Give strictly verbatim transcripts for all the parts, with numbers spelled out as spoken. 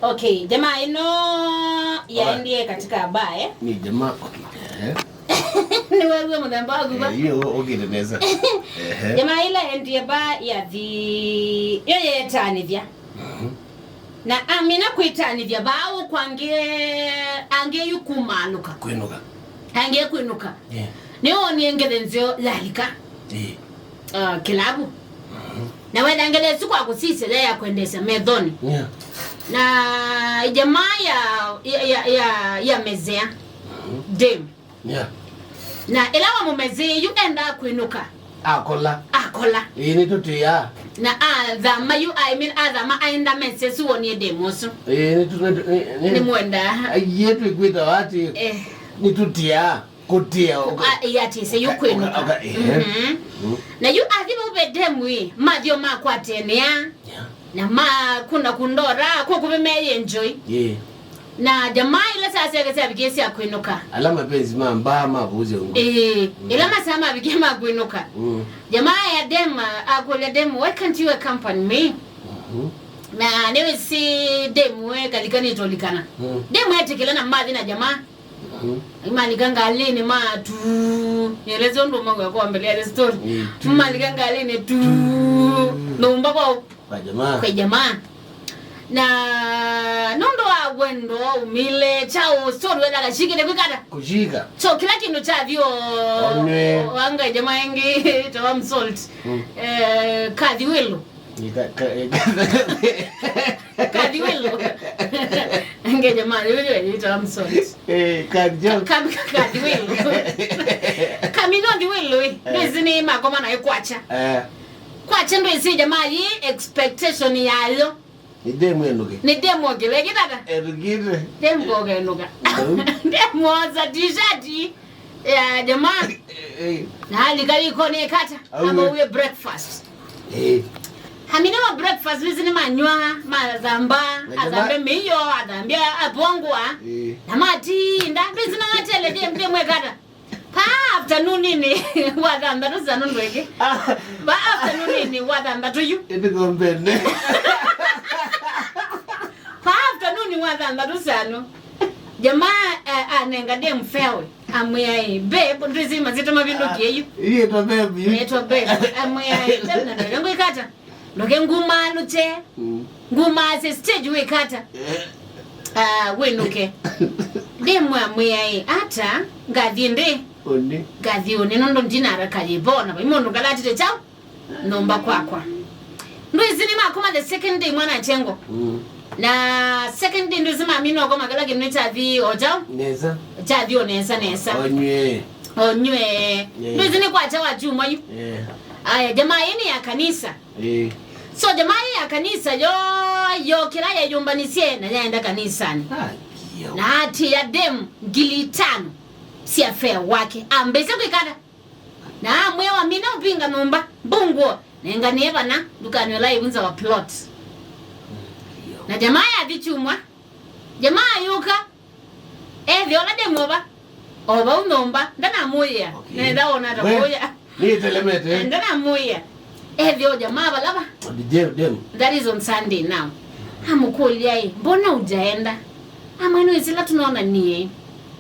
Okay, jamaa ĩno yaendie katika bar, eh? Nĩ jamaa, okay. Eh. Nĩweew'a mũthemba waku va? Eh, hiyo, okay, nesa. Ehe. Jamaa ĩla endie bar yathi, yo yetanĩthya. Mhm. Na amina kwĩtanĩthya vau kwangĩ, angĩ yu kumaalũka. Kwĩnũka. Angĩ kwĩnũka. Yeah. Nĩwoonie ngethe nzeo yalika. Yeah. Uh, kĩlavu. Mhm. Na wetha ngethe ĩsu kwa kũsisya ya, ya kwendeesya methonĩ. Yeah. Na jamaa ya, ya, ya, ya, ya mezea. Mhm. Dame. Yeah. Na ĩla wamũmezĩe yu endaa kwĩnũka. Akola. Akola. Ĩĩ, nĩtũtĩaa. Na athama yu, I mean, athama aenda message wonie demo ũsu. Ĩĩ, nĩtũ-, nĩtũ-, nĩ, nĩ, nĩmwendaa. Aiee, twĩkwĩtawa atĩ, eh, nĩtũtĩaa. Kũtĩa, ũka-, a, ĩĩ, atĩsĩ yu ũka-, kwĩnũka. Ũka-, ũka-, ĩĩ. Mhm. Mm. Na yu athi vau ve demo ĩ, mathio makwatene. Yeah. Na ma kuna kundora, kwa kuve me enjoy. Yeah. Na jamaa ila saa syake syavikie sya kwĩnũka. Ala mapenzi ma mbaa ma kuuze ungu. Ĩĩ, mm, ila masaa mavikie ma kwĩnũka. Mm. Jamaa ya dame, akũlya dame, "Why can't you accompany me?" Mhm. Na nĩwĩsĩ dame we kalika nĩtolikana. Mm. Dame etĩkĩla na mathi na jamaa. Mhm. Imalika ngalĩnĩ ma tu. Nieleze ũndũ ũmwe kwa mbele ya the story. Mm. Malika ngalĩnĩ tu. Tu. Nyũmba kwa, kwa jamaa. Kwa jamaa. Na nũndũ wa wendo umile chao story wenda kashikile kwikata. Kushika. So kila kindu cha thio. Onwe. Wanga jamaa engi tawa msalt. Mm. Eh, kathi welo. Ni ka-, ka-, Kathiwĩlũ. Ngeja mali, wewe ni tamu salt. Eh, kathi jo. Ka-, ka-, kathiwĩlũ. Kamino thiwĩlũ, eh. Eh. Ndwĩsĩ nĩ makoma na kwacha. Eh. Kwacha ndwĩsĩ jamaa yi expectation yayo. Nĩ demu enũke. Nĩ demu oke, wekĩtata? Enũkĩte. Demu oke enũka. Mm. Demu oza t-shirt. Ya jamaa. Eh, eh. Na alika iko ni kata. Au ama we. Uye breakfast. Eh. Hamina wa breakfast, wizi ni manywa, mathamba, na jamaa athambe miyo, athambia apongwa. Eh. Na matinda, wizi na watele je, mde mwe kata. Pa afternoon nini, wathamba tu sanu ndweke. Ah. Pa afternoon nini, wathamba tu yu. Ende kombene. Pa afternoon wathamba tu sanu. Jamaa, eh, anenga dem fairway. Amwĩa ĩ, "Babe, ndwĩsĩ masyĩtwa mavĩndũkie yu." Ĩyĩtwa babe yu. Ĩyĩtwa babe. Amwĩa ĩ, "Babe, na ndwĩka ngwĩkata. Ndoke ngumaalũkye. Mm. Ngumaasye stage wĩkata. Eh. Ah, wĩnũke." Ndĩmwamwĩa ĩ, "Ata, ngathiĩ ndĩ?" Ũnĩ. Ngathiĩ ũnĩ, nũndũ ndinaraka yĩvo, na vai mũndũ ngalatĩte kyaũ. Nyũmba kwakwa. Ndwĩsĩ nĩ makoma the second day mwana chengo. Mm. Na second day ndwĩsĩ mamina ũkoma kĩla kĩndũ kyathi o kyaũ? Nesa. Kyathi o nesa nesa. Onywe. Onywe. Yeah. Ndwĩsĩ nĩ kwacha wa chuma yu. Yeah. Aya, jamaa yĩnĩ ya kanisa. Eh. So jamaa yĩ ya kanisa yo, yo kĩla yeyũmbanisye na yaenda kanisani. Ah, yo. Na ati ya dem ngili itano sya fare wake. Ambĩsye kwĩkata. Na amwĩa, "Wamina ũvinga nyũmba, mbungũo, nenganĩe vana, ndukanĩ ũla ĩvunza wa plot." Na jamaa yathi kyumwa, jamaa ayũka, ethĩa ũla ndĩmwova, o vau nyũmba, ndanamũĩa. Okay. Nenda wona ta we, kũya. Nĩtelemete. Ndanamũĩa. Ethĩa o jamaa vala va. Dem, dem. That is on Sunday now. Amũkũlya ĩ, "Mbona ujaenda?" Amwe nĩwĩsĩ ĩla tũnonanie,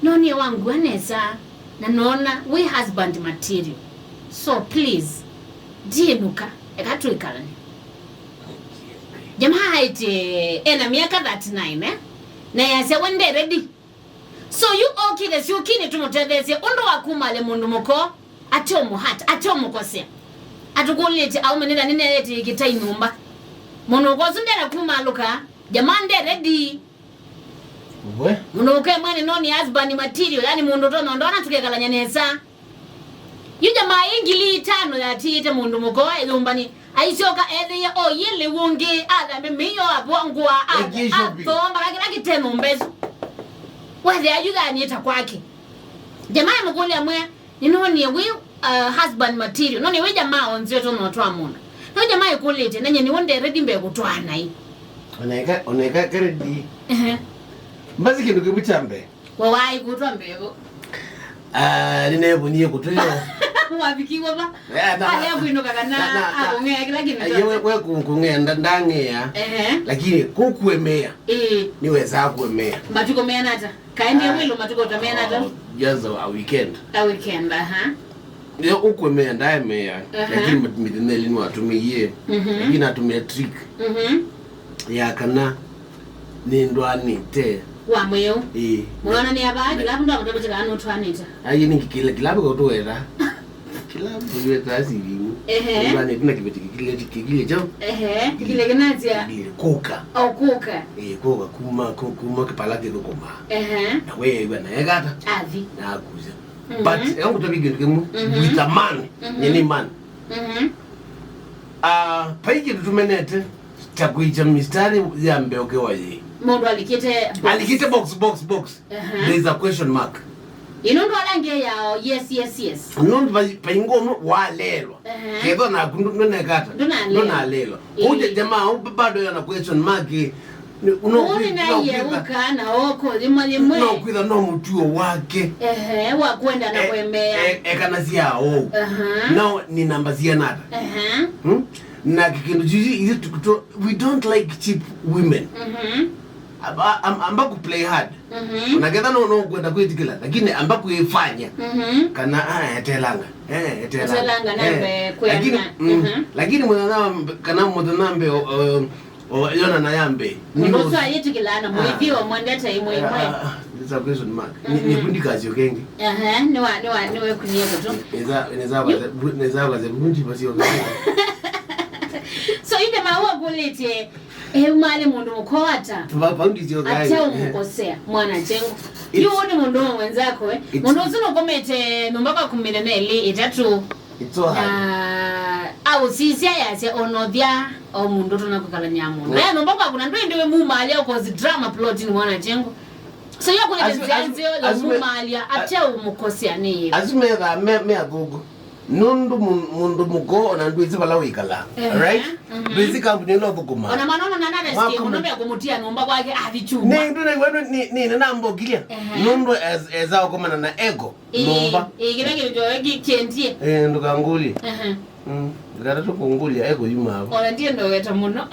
nonie wangua nesa, na noona wĩ husband material. So please, ndiĩnũka, eka twĩkalane. Jamaa aĩtye ena myaka thirty-nine, eh? Na yasya we nde ready. So yu okĩte syũkinĩ tũmũtetheesye ũndũ wa kumalya mũndũ mũko, ate ũmũhata, ate ũmũkosea. Atũkũlĩtye aũme nĩtha nĩneetĩkĩtai nyũmba. Mũndũ ũko ũsu ndena kumalũka, jamaa nde ready. We. Mũndũ ũkemwa nĩ noni husband material, yani mũndũ ũtonya ndona tũkekalanya nesa. Yu jamaa ĩ ngili itano yatiĩte mũndũ mũko e nyũmbanĩ. Aisyoka ethĩie o yĩlĩ wũngĩ, athambe mĩio, apwa ngũa, a-, athomba kĩla kĩte nyũmba ĩsu. Wethĩa yu thani ĩta kwake. Jamaa mũkũlya mwe, Nĩnoonie wĩ, uh, husband material. None wĩ jamaa onzio tũno twa mũndũ. No jamaa ĩkũlĩte, nenye nĩwe nde ready mbee kũtwaa naĩ. Oneka, oneka ready. Ehe. Mbasi kĩndũ kĩmwe kya mbee. We waĩ kũtwa mbee vo. Ah, nĩneevonie kũtwĩo. Wavikiwa va? Eh, na, alea kwĩnũka kana na, na, na, akũng'ea kĩla kĩndũ eh, we, kyothe. We kũ-, kũng'ea nda-, ndang'ea. Ehe. Lakini kũkuemea. Ĩĩ. Nĩwesaa kuemea. Matukũ meana ata? Kaendie ah, wĩlo matukũ ta meana ata? Oh, just a, a weekend. A weekend, aha. Yo ũkuemea ndaemea. Aha. Lakini mat-, mĩthenya ĩlĩ nĩwatũmĩie. Mhm. Lakini atũmĩa trick. Mhm. Ya kana nĩndwanĩte. Wa mwĩũ. Ĩĩ. Mwana nĩ ava, kĩlavu ndwamũtavĩte kana nũtwanĩte. Ai, nĩ kĩla, kĩlavu kũtũweta. Kĩlavu kũtũweta silingi. Ehe. Nĩndwanĩte na kĩveti kĩkile, kĩkile kyo. Ehe, kĩkile kĩnatĩa? Kĩkile kũka. O kũka. Ĩĩ, kũka kuma, ku-, kuma kĩpala kĩthũkũma. Ehe. Na weew'a na ekata. Athi. Na akusa. Mhm. But, eka ngũtavye kĩndũ kĩmwe. Mhm. With a man. Mhm. Nĩ man. Mhm. Ah, vai kĩndũ tũmenete. Kya kwĩkya mistari ya mbee ũkewa yĩ. Mũndũ alikĩte box. Alikĩte box, box, box. Aha. There is a question mark. Ĩno ndo alange yao, yes, yes, yes. Nũndũ vai, vai ngũmũ walelwa. Aha. Ketho naku ndũ-, ndũnekata. Ndũnalelwa. Ndũnalelwa. Ĩĩ. Kũu ja-, jamaa, ũu bado yana question mark. Nĩ, no, ũũ nĩ no, naye no, ũka na oko yĩmwe yĩmwe. No kwĩtha no mũtuo wake. Ehe, wa kwenda na eh, kũemea. Eh, ekana sya ũu. Aha. No nĩ namba siana ata. Aha. Hmm? Na kĩndũ kĩu ithu tu-, tu-, we don't like cheap women. Mhm. Amba, am-, amba ku play hard. Mhm. Na ketha no, no kwenda kwĩtĩkĩla, lakini amba kwĩfanya. Mhm. Kana, ah, etelanga. Eh, etelanga. Etelanga na eh, mbe kwenda. Lakini, mm, mhm, lakini mũthenya wa mbe-, kana mũthenya mbe, o, o, o, yona na ya mbe. Mũndũ ũsu ayĩtĩkĩlaa na mũithi ah, o mwendete imwe imwe. Ah, ah, it's a question mark. Ni, mhm, ni kundi kazi okengi. Aha, nĩ wa, nĩ wa, nĩ wekunie kũtũ. Neza, neza, neza, neza, neza, kundi basi okengi. So, inde maua kũlĩtie, eh, umale mũndũ mũkoata. Vaundi sio kai. Ate ũmũkosea, mwana chengo. Yu nĩ mũndũ wa mwenzako, eh. Mũndũ ũsu nũkomete nyũmba kwa kumi na meli, ĩtatũ. It's so hard. Na ausisya yasya onothya o mũndũ tũna kwĩkalany'a mũndũ. Yeah. Aya nyũmba kwa kuna ndũ ĩndĩ we mumalia cause drama plot ni mwana chengo. So yo kũlĩte nzĩa nzeo ya mumalia, ate ũmũkosea nĩ. Asu metha me, me athũku. Nũndũ mũ-, mũndũ mũko ona ndwĩsĩ vala wĩkalaa, ehe, right? Mhm. Ndwĩsĩ kambuni ĩla ũthũkũmaa. Ona mwana ona nana resikie mũno mbea kũmũtia nyũmba kwake athi chuma. Nĩ ndũ na iwe nĩ, nĩ, nĩ namba ũkilya. Ehe. Nũndũ eza ũkomana na ego. Ĩĩ, nyũmba. Ĩĩ, kĩla kĩndũ kyoe kĩendie. Eh, ndũkangũlye. Ehe. Mm, ngata tũkũngũlya ego yuma avo. Ona ndiye ndoweta mũno.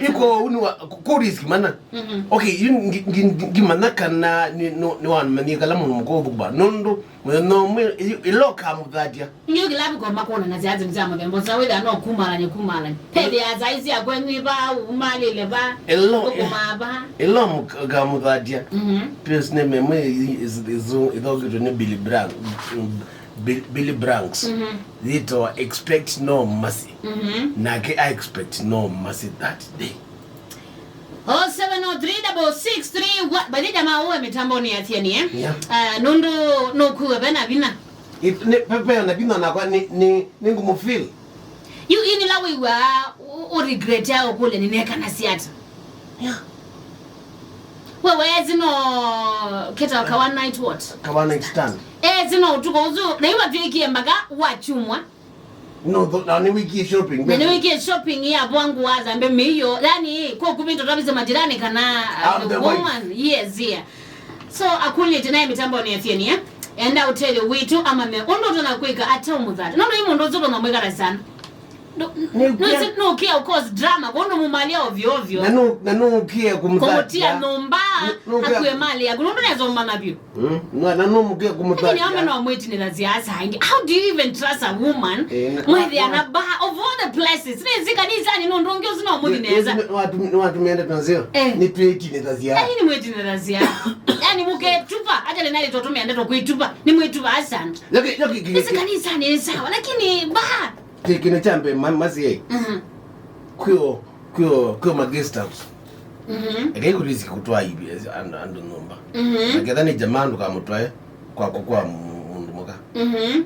Iko uni wa ku risk mana. Mhm. Okay, yu ngi-, ngi-, ngi-, ngimanya kana nĩ, nĩ, nĩwamanyie kala mũndũ mũkũũ ũthũkũma. Nũndũ mũthenya ũmwe ĩ-, ĩla ũkamũthatya. Nĩ kĩla vikoma kwona na sya nzĩmũ sya mũthemba ũsu, wĩthĩa no kumalany'a, kumalany'a. Pethĩa saa isu ya kwenyu iva, umalĩle va, ĩla, thũkũmaa va. Ĩla mũk-, ũkamũthatya. Mhm. Pia sinema ĩmwe ĩ-, ĩ-, ĩ-, ĩthokĩtwe nĩ Billy Blank. Bill-, Billy Blanks. Mhm. Yĩtawa Expect No Mercy. Mhm. Nake a expect no mercy that day. Oh seven oh three double six three one. Bathi jamaa uwe mitamboni ya thiani, eh? Yeah. Ah, nũndũ nũkuwe vena vina. It, nĩ, pe-, pe na vina nakwa nĩ, nĩ, nĩ ngũmũ feel. Yu inila wĩw'a u, u regret ya ũkũlya nĩnekanasya ata? Yeah. We, we, ezi no kĩtawa ka one night what? Ka one night stand. Ezi no ũtukũ ũsu, na iwa twĩkie mpaka wa chumwa. No, tho-, na nĩ wĩkie shopping. Na nĩ wĩkie shopping ya bwangu wa zambe mĩio. Yani, kwa kupinto twabise majirani kana, uh, I'm the woman. Wife. Yes, yeah. So, akũlĩte naye mitamboni ya thieni, eh? Enda ũtele witũ amame. Ũndũ ũtona kwĩka ata ũmũthata. Nũndũ ĩ mũndũ ũsu tona mwĩkala sana. Nũ-, nũ-, nũkĩa. Nũsi-, nũkĩa ũkos drama, kũndũ mũmalya ovyo ovyo. Na nũ-, na nũkĩa kũmũthatia. Kũmũtia nyũmba, nũ-, nũkĩa akue mali yaku, nũndũ neza ũmanya vyũ. Mm, na, na nũmũkĩa kũmũthatia. Lakini ame no mwĩtinĩla siasa ingi. How do you even trust a woman? Eh, na, mwĩthĩa na, na ba, of all the places. Nĩnzi kanisani nũndũ ũngĩ ũsu no mũthi neza. Nĩ, nĩ, nĩwatumi-, nĩwatũmĩende twaseo. Eh. Nĩtwĩtinĩla siasa. Lakini mwĩtinĩla siasa. Yani mũketupa, hata lena litotumia ndeto kuitupa. Nĩ mwĩtupa sana. Yoki, yoki, ki-, nĩsi ki-, kanisani nĩ sawa, lakini ba. Kĩ-, kĩndũ kya mbee ma-, Mercy, mhm, kwĩo, kwĩo, kwĩo ma guest house. Mhm. Eka ĩkũrisi kũtwaa ivi andũ, andũ nyũmba. Mhm. Na ketha nĩ jamaa ndũkamũtwae kwa, kwa, kwa mũ-, mũndũ mũka. Mhm.